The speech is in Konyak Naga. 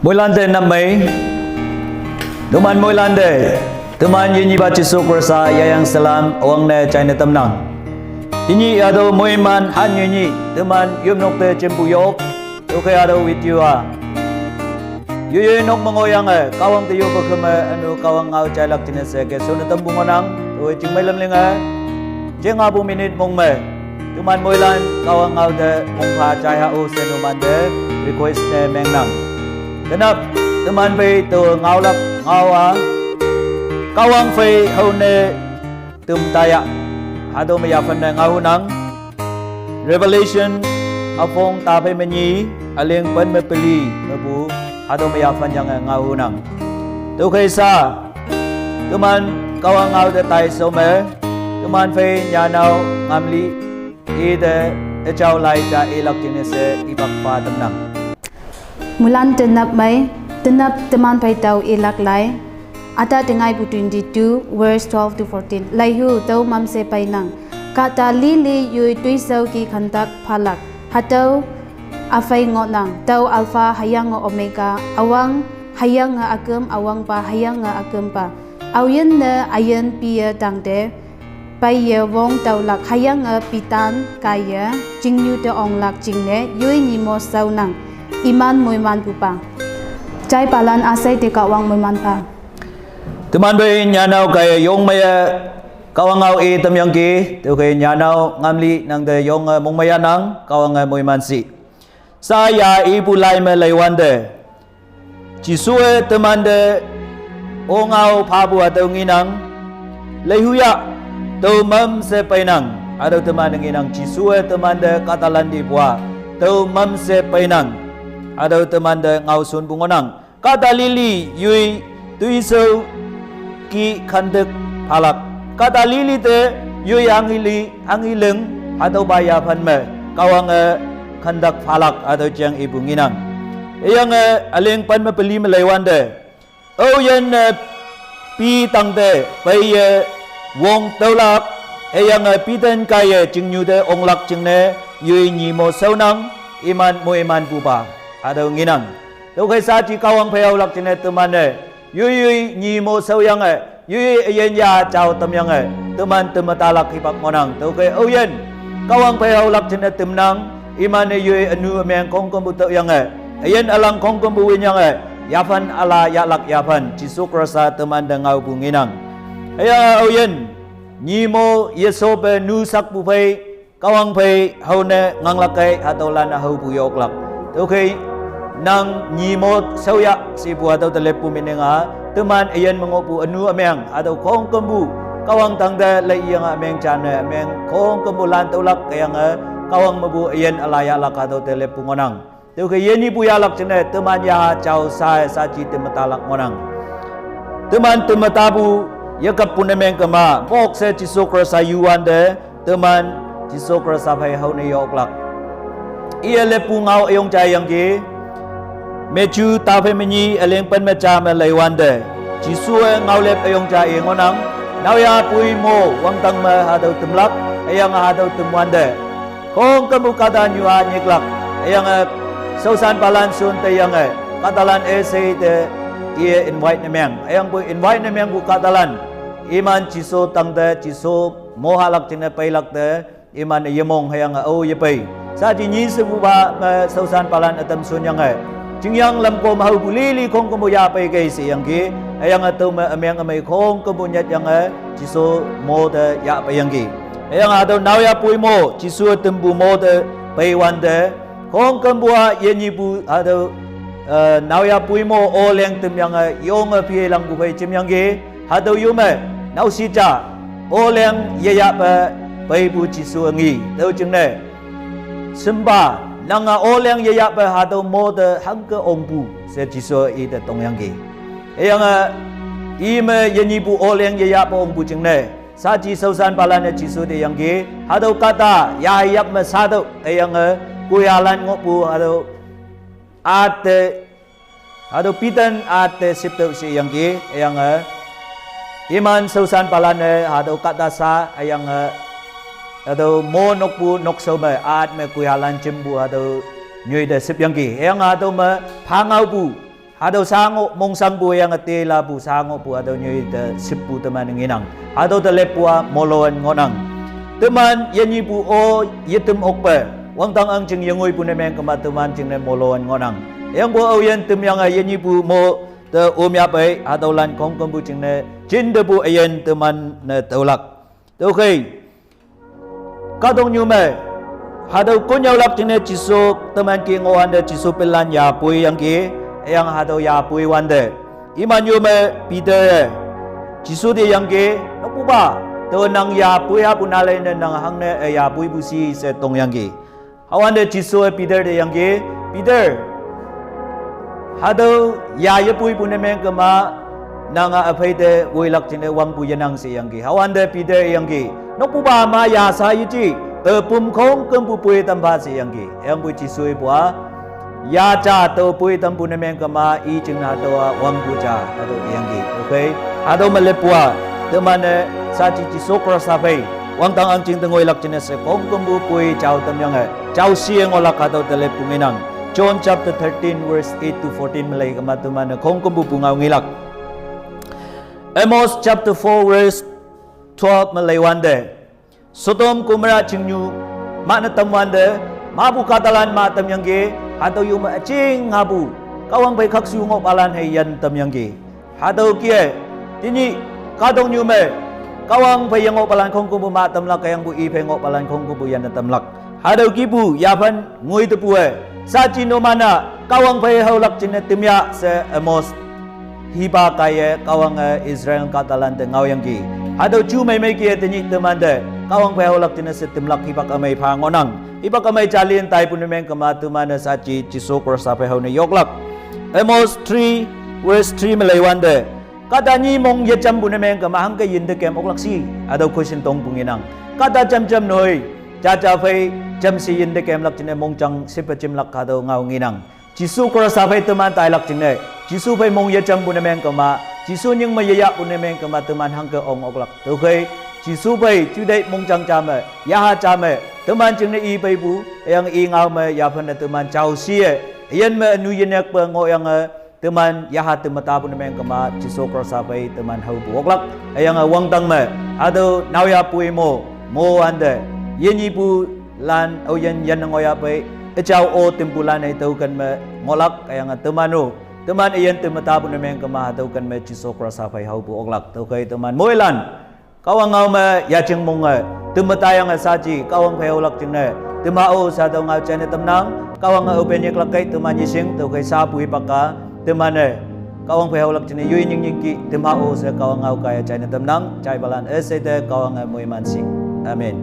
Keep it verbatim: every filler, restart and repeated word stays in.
Moilan te nap mei. Teman moilan te, teman yenyiba Jesu Khrista yayang salam awang ne china tamnang. Yenyi yado moiman han yenyi, teman yumnok te jempu yok, yoke yado video a. Yoye nok mengoyange, Kahwang te yope keme anu Kahwang ngao jailak jine se ke sone tempu ngonang, yoye jingmei lemlinge, jeng apu minute mong me. Teman moilan Kahwang ngao te mongpha jai ha o se numan te request ne mengnang. Tenap, teman phei to ngaolak ngao a. Kahwang phei hao ne tum taya. Hatüo me yaphan ne ngao hunang. Revelation, aphong taphei me nyi, aling pen me peli, mepu, hatüo me yaphan yange ngao hunang. Tüokhei sa, teman Kahwang ngao te tai so me, teman phei nyanao ngamli, ite, echao lai ja ilak jine se ipak pha tamnang. Moilan te nap mei, tenap teman phei tao ilak lai. Ata tengai pu twenty-two, verse twelve to fourteen. Laihu tao mamse peinang. Kahta lili yoi tuisao ki khandak phalak. Hatüo aphei ngohnang. Tao Alpha hüyange Omega. Awang hüyange aküm, awangpa hüyange akümpa. Aoyin ne ayin piye tangte. Peiye wong tüolak hüyange pitan kaiye, chingnyu te onglak jingne, yoi nyimo shaonang, iman moiman pupa. Jaipalan üshei te Kahwang moiman pha. Teman phei nyanao kaiye yong meiye, Kahwang ngao i tamyangki, tüokhei nyanao ngamli nangte yonge mongmeiyanang, Kahwange moiman shi. Sa ya ipu lai me leiwante. Jesuwe temante ongao phapu hatüo ngenang, leihu ya, tao mamse peinang, hatüo teman ngenang Jesuwe temante kahtalan lipu a, tao mamse peinang, hatüo temante ngaoshonpu ngohnang. Kahta lili yoi tuisao ki khandak phalak. Kahta lili te yoi hanghe li, hanghe ling, hatüopa yaphan me, Kahwange khandak phalak hatüo jeng ipu ngenang. Hüyange aling pen me peli me leiwante. Aoyin ne pi tangte peiye wong tüolak, hüyange pitan kaiye chingnyu te onglak jingne, yoi nyimo shaonang, iman moiman pupa, hatüo ngenang. Tüokhei sa ji Kahwang phei haolak jingne teman-e, yoi yoi nyimo shaoyange, yoi üyin ya jao tamyange, teman teme talak hipak ngohnang. Tüokhei aoyin, Kahwang phei haolak jingne temnang, iman-e yoi ünu ümeng khongkümpu tüoyange, üyin ülang khongkümpu winyange, yaphan üla yahlak yaphan, Jesu Khrista temante ngaopu ngenang. Hüyange aoyin, nyimo yeshope nu sakpu phei, Kahwang phei hao ne nganglak kei hatüolan-a haopu yoklak. Tüokhei nang nyimo shaoya shepu hatüo te leppu me ninga, teman üyin me ngohpu ünu ümeng, hatüo khongkümpu, Kahwang tangte leiyange ümeng jane, ümeng khongkümpulan tüolak hüyange, Kahwang mepu üyin üla yahlak hatüo te leppu ngohnang. Tüokhei yenyipu yahlak jingne, teman yaha jao sa-e sa ji teme talak ngohnang. Teman teme tapu, yekappu ne meng kema, mok she Jesu Khrista yuwante, teman Jesu Khrista phei hao ne yoklak. Iye leppu ngao üyong jaiyangki, Matthew taphei me nyi üling pen me ja me leiwante. Jesuwe ngaolep üyong ja i ngohnang, naoyha pui mo wangdang me hatüo temlak, hüyange hatüo temwante. Khongkümpu kahta nyu-a nyiklak, hüyange shaoshanpalan shon teiyange, kahtalan üshei te iye invite ne meng, hüyangpoi invite ne mengpu kahtalan, iman Jesu tangte, Jesu mohalak jingne peilak te, iman-e yemong hüyange ao yepei. Sa ji nyi shepupa me shaoshanpalan ütam shonyange, jingyang lamkom haopu lili khongkümpu yahpei kei sheyangki, hüyange tüome ümeng ümei khongkümpu nyatyange, Jesu mo te yahpeiyangki. Hüyange hatüo naoyha pui mo, Jesu tempu mo te peiwante, khongkümpu-a yenyipu hatüo, eh, naoyha pui mo oleng temyange yonge philangpu phei jemyangki, hatüo yo me, naoshi ja, oleng yeyahpe peipu Jesu ngi, tüo jingne. Shimpa, nange oleng yeyahpe hatüo mo te hangke ongpu, she Jesu ite tongyangki. Hüyange, ime yenyipu oleng yeyahpe ongpu jingne. Sa ji shaoshanpalan-e Jesu te yangki, hatüo kahta, yahap me shatüoh, hüyange, koihalan ngohpu, hatüo, ate, hatüo pitan ate shiptüoh sheyangki, hüyange, iman shaoshanpalan-e hatüo kahta sha, hüyange, hatüo mo nokpu nokshao me, at me koihalan jimpu hatüo nyoi te shipyangki, hüyange hatüo me phangaopu Hatüo shangoh mongsangpu yange telapu shangohpu hatüo nyoi te shippu teman ngenang. Hatüo te leppu-a moloen ngohnang. Teman yenyipu o yetem okpe, wangdang ahngjing yengoipu ne meng kema teman jingne moloen ngohnang. Hüyangpoi aoyin temyange yenyipu mo te omyahpei hatüolan khongkümpu jingne jintepu üyin teman-e tüolak. Tüokhei kahtoknyu me hatüo konnyüolak jingne Jesu teman ke ngohwante Jesu pinlan yapoiyangki. Hüyange hatüo yapoiwante iman yo me Peter-e Jesu te yangki, nokpupa, tao nang yapoi hapu naleine nang hangne e yapoipu shi she tongyangki. Hüwante Jesu-e Peter te yangki, Peter, hatüo ya yepoipu ne meng kema, nanga üphei te woilak jingne wangpu yenang she yangki. Hüwante Peter yangki, nokpupa, ma ya sha yeji, e pum khongkümpu poi tampha she yangki. Hüyangpoi Jesu ipu-a, ya ja tao poi tampu ne meng kema i jingne hatüo-a wangpu ja hatüo yangki. Tüokhei hatüo me leppu-a teman-e shaji Jesu Khrista phei wangdang ahngjing te ngoilak jingne she khongkümpu poi jao tamyange jao shiye ngohlak hatüo te leppu ngenang. John chapter thirteen verse eight to fourteen me lei kema teman-e khongkümpu pungao ngelak. Amos chapter four verse twelve me leiwante, Sodom Gomorrah chingnyu mahne tamwante, mapu kahtalan mah tamyangki. Hatüo yo me üjing ngapu Kahwang phei khakshu ngohpalan hei yan tamyangki. Hatüo kih-e, tenyih kahtoknyu me Kahwang phei yengohpalan khongkümpu mah tamlak, hüyangpoi i phei ngohpalan khongkümpu yanne tamlak. Hatüo kihpu yaphan ngoi tepu-e, shaji numan-a Kahwang phei haolak jingne temya she Amos hipa kaiye Kahwange Israel kahtalan te ngaoyangki. Hatüo ju meimei kih-e tenyih temante Kahwang phei haolak jingne she temlak hipak ümei pha ngohnang. Hipak ümei jalin taipu ne meng kema teman-e shaji Jesu Khrista phei haone yoklak. Amos three verse three me leiwante, kahta nyi mong yejampu ne meng kema hangke yinte kem oklak shi, hatüo question tongpu ngenang. Kahta jamjam noi, jaja phei jamshe yinte kemlak jingne mongjang shipe jimlak hatüo ngao ngenang. Jesu Khrista phei teman tailak jingne, Jesu phei mong yejampu ne meng kema, Jesu nying me yeyahpu ne meng kema teman hangke ong oklak. Tüokhei Jesu phei juteih mongjang ja me, yaha ja me, teman jingne i peipu, hüyange i ngao me yaphan-e teman jao shiye, üyin me ünu yenekpe ngohyange teman yaha teme tapu ne meng kema Jesu Khrista phei teman haopu oklak. Hüyange wangdang me hatüo naoyapoi mo, mo wante, yenyipu lan aoyin yanne ngohyahpei, üjao o tempulan-e tüoken me ngohlak. Hüyange teman-o, teman üyin teme tapu ne meng kema hatüoken me Jesu Khrista phei haopu oklak. Tüokhei teman moilan Kahwang ngao me yajing monge teme tayange shaji Kahwang phei haolak jingne tema-o she hatüo ngao jaine tamnang. Kahwange open yeklak kei teman yeshing. Tüokhei shapu hipak-a teman-e Kahwang phei haolak jingne yoi nyingnyingki tema-o she Kahwang ngao kaiye jaine tamnang. Jaipalan üsheite Kahwange moiman shi. Amen.